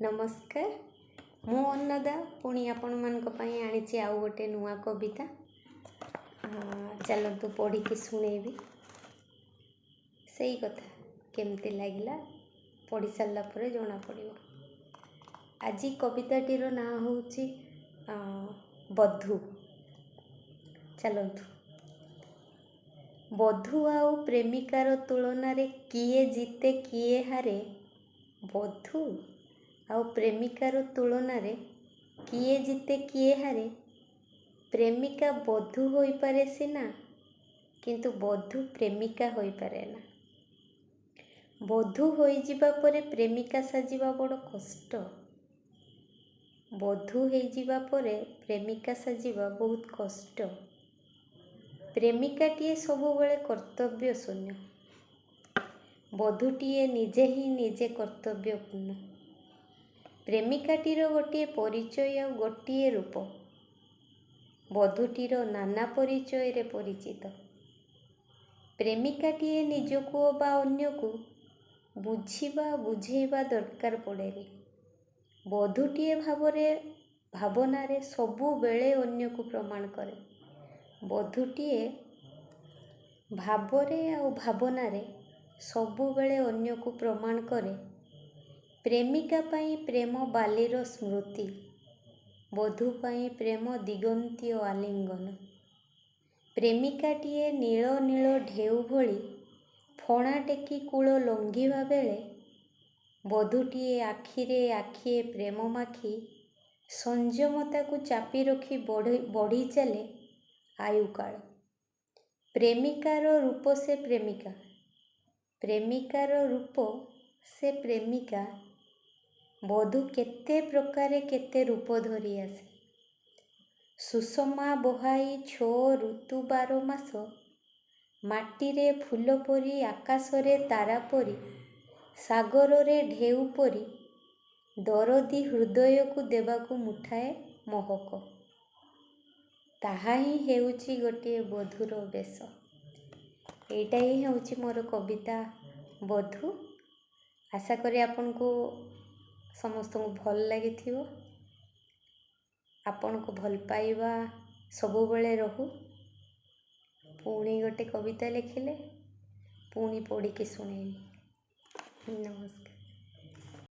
ନମସ୍କାର, ମୁଁ ଅନ୍ନଦା ପୁଣି ଆପଣମାନଙ୍କ ପାଇଁ ଆଣିଛି ଆଉ ଗୋଟେ ନୂଆ କବିତା। ଚାଲନ୍ତୁ, ପଢ଼ିକି ଶୁଣେଇବି। ସେଇ କଥା କେମିତି ଲାଗିଲା, ପଢ଼ି ସାରିଲା ପରେ ଜଣାପଡ଼ିବ। ଆଜି କବିତାଟିର ନାଁ ହେଉଛି ବଧୂ। ଚାଲନ୍ତୁ। ବଧୂ ଆଉ ପ୍ରେମିକାର ତୁଳନାରେ କିଏ ଜିତେ, କିଏ ହାରେ? ବଧୂ ଆଉ ପ୍ରେମିକାର ତୁଳନାରେ କିଏ ଜିତେ, କିଏ ହାରେ? ପ୍ରେମିକା ବଧୂ ହୋଇପାରେ ସିନା, କିନ୍ତୁ ବଧୂ ପ୍ରେମିକା ହୋଇପାରେ ନା। ବଧୂ ହୋଇଯିବା ପରେ ପ୍ରେମିକା ସାଜିବା ବଡ଼ କଷ୍ଟ। ବଧୂ ହେଇଯିବା ପରେ ପ୍ରେମିକା ସାଜିବା ବହୁତ କଷ୍ଟ। ପ୍ରେମିକାଟିଏ ସବୁବେଳେ କର୍ତ୍ତବ୍ୟ ଶୂନ୍ୟ, ବଧୂଟିଏ ନିଜେ ହିଁ ନିଜେ କର୍ତ୍ତବ୍ୟପୂର୍ଣ୍ଣ। ପ୍ରେମିକାଟିର ଗୋଟିଏ ପରିଚୟ ଆଉ ଗୋଟିଏ ରୂପ, ବଧୂଟିର ନାନା ପରିଚୟରେ ପରିଚିତ। ପ୍ରେମିକାଟିଏ ନିଜକୁ ଅବା ଅନ୍ୟକୁ ବୁଝିବା ବୁଝେଇବା ଦରକାର ପଡ଼େନି। ବଧୂଟିଏ ଭାବରେ ଭାବନାରେ ସବୁବେଳେ ଅନ୍ୟକୁ ପ୍ରମାଣ କରେ। ବଧୂଟିଏ ଭାବରେ ଆଉ ଭାବନାରେ ସବୁବେଳେ ଅନ୍ୟକୁ ପ୍ରମାଣ କରେ। ପ୍ରେମିକା ପାଇଁ ପ୍ରେମ ବାଲିର ସ୍ମୃତି, ବଧୂ ପାଇଁ ପ୍ରେମ ଦିଗନ୍ତୀୟ ଆଲିଙ୍ଗନ। ପ୍ରେମିକାଟିଏ ନୀଳ ନୀଳ ଢେଉ ଭଳି ଫଣା ଟେକି କୂଳ ଲଙ୍ଘିବା ବେଳେ, ବଧୂଟିଏ ଆଖିରେ ଆଖିଏ ପ୍ରେମ ମାଖି ସଂଯମତାକୁ ଚାପି ରଖି ବଢ଼ି ବଢ଼ି ଚାଲେ ଆୟୁକାଳ। ପ୍ରେମିକାର ରୂପ ସେ ପ୍ରେମିକା, ପ୍ରେମିକାର ରୂପ ସେ ପ୍ରେମିକା, ବଧୂ କେତେ ପ୍ରକାରେ କେତେ ରୂପ ଧରି ଆସେ। ସୁଷମା ବହାଇ ଛଅ ଋତୁ 12 ମାସ, ମାଟିରେ ଫୁଲ ପରି, ଆକାଶରେ ତାରା ପରି, ସାଗରରେ ଢେଉ ପରି ଦରଦୀ ହୃଦୟକୁ ଦେବାକୁ ମୁଠାଏ ମହକ, ତାହା ହିଁ ହେଉଛି ଗୋଟିଏ ବଧୂର ବେଶ। ଏଇଟା ହିଁ ହେଉଛି ମୋର କବିତା ବଧୂ। ଆଶା କରି ଆପଣଙ୍କୁ ସମସ୍ତଙ୍କୁ ଭଲ ଲାଗିଥିବ। ଆପଣଙ୍କୁ ଭଲ ପାଇବା ସବୁବେଳେ ରହୁ। ପୁଣି ଗୋଟେ କବିତା ଲେଖିଲେ ପୁଣି ପଢ଼ିକି ଶୁଣେଇବି। ନମସ୍କାର।